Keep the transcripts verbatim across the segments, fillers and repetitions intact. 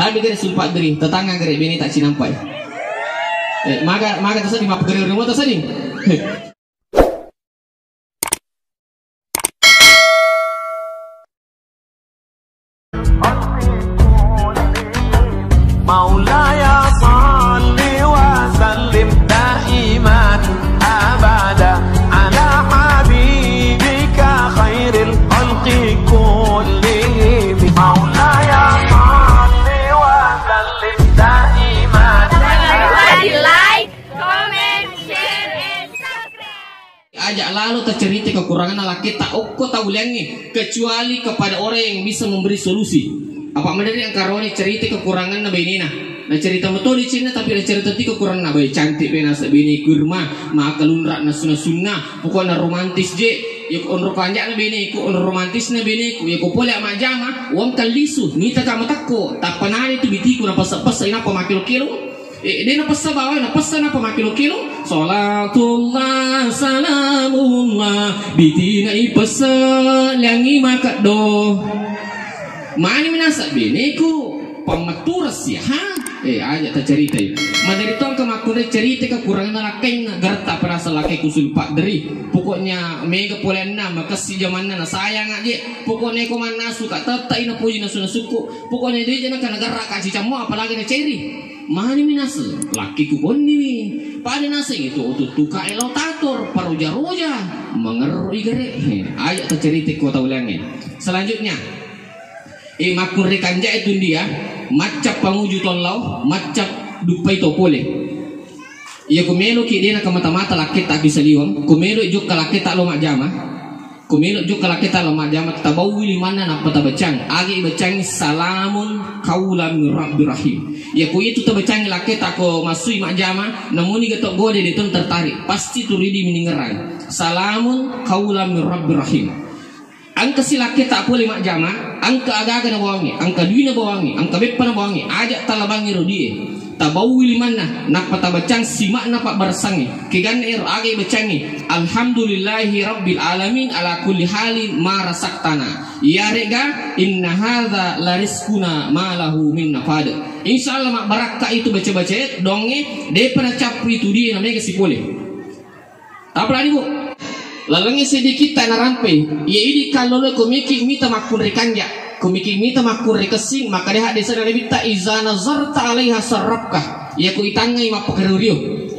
Abi gare sulpa dri, tetangga gare bene tak cinampai. Eh, maga, maga tasadi, mappegare rumah tasadi. مولاي صل وسلم دائما أبدا على حبيبك خير الخلق كلهم. مولاي صل وسلم دائما. Like, comment, share, and subscribe. Aja lalo tacerita kekuranganna lakketta okko tau liangnge, kecuali kepada orang yang bisa memberi solusi. Apa maderi angkaroni cerita kekuranganna benena. Na cerita metodi cinna, tapi na cerita ti kekuranganna, bae cantik pe nasa beneku, irma, maka lunra nasunna-sunna, pokokna romantis je. Ya onro panjakna beneku, onro romantisna beneku, ya ko pole majjama, wong kallisu, nita ka matakko, tappa nani tu bitiku napessa-pessa inappa makkelo-kelo. Eh, de napessa bawang, napessa napa makkelo-kelo. Salatullah, salamullah, bitina ipessa liangi makeddo. Mani minasa beneku, pammattura sia, ha? Eh, aja taceritai. Maderi tongka makkunrai cerita kekuranganna lakkainna, garta perasa lakkai kusul padderi. Pokoknya mega polenna, makessi jamanna, na sayang aje. Pokoknya ko mannasu ka, tetta ina puji nasu-nasukku. Pokoknya de jana kana garra ka cicammo, apalagi na ceri. Mani minaseng, lakkiku konniwi. Pada naseng itu tuttuka elo tator, paroja-roja, mengerru igere. He, aja tacerita ko tau liangnge. Selanjutnya, eh, makkunrai kanja itu dia, maccap panguju tollau, maccap duppai to pole. Iya ko meloki dena kamata-mata lakketta bisa liwang, ko melo jokka lakketta lo majjama. Ko melo jokka lakketta lo majjama, tabawwi limanna nappa tabacang. Aga ibacang, salamun qaulan min rabbir rahim. Ya ko itu tabacang lakketta ko massui majjama, namuni gatok gode de ton tertarik. Pasti turidi miningerang. Salamun qaulan min rabbir rahim. Engka si lakketta pole majjama, engka aga-aga nabawangi, engka duina bawangi, engka beppa nabawangi, aja talabangi rodie. Tabawwi limanna, nappa tabacang sima'na pabbaressangnge. Keganna ero aga ibacangngi, "Alhamdulillahi rabbil alamin ala kulli halin ma razaqtana." Iyarega, "Inna hadza la rizquna ma lahu min nafad." Insya Allah mabbarakka itu baca-bacae, dongnge, depa nacappu itu dia na mega sipole. Apa lagi, Bu? Lalengnge seddikitta narampe. Iya idi kalloloe ko miki mita makkunrai kanja. Ko miki mita makkunrai kessing, maka deha desa Nabitta, "Iza nazarta alaiha sarrafka." Iya ko itangngai mappakariu-riu.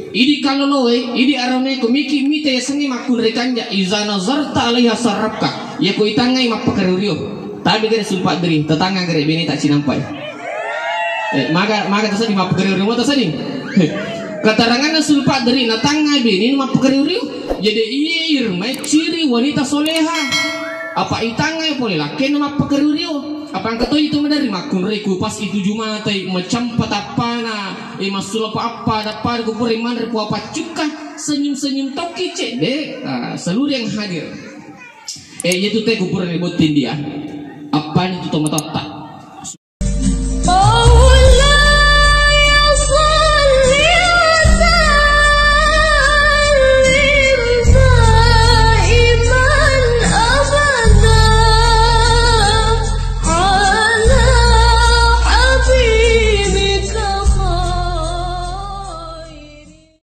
Idi kalloloe, idi arone ko miki mita yasengnge makkunrai kanja. "Iza nazarta alaiha sarrafka." Iya ko itangngai mappakariu-riu. Tapi gare sulpa dri, tetangga gare bene tak cinampai. Eh, maga, maga tasadi mappakariu-riu, tasadi. Keteranganna sulpa dri, natangngai bene mappakariu-riu. Jadi iya irmai ciri wanita soleha. Apa itangngai pole lakkainna mappakariu-riu. Apa engka to itu madari makkunrai ku pas itu jumatai macampa tappana, eh, massulo pa appa, dappa ku pura manre ku apa cukka, senyum-senyum tokki cedde, ah, seluruh yang hadir. Eh, iya tu te ku pura ni botting dia. Apa ni tu tomatotta?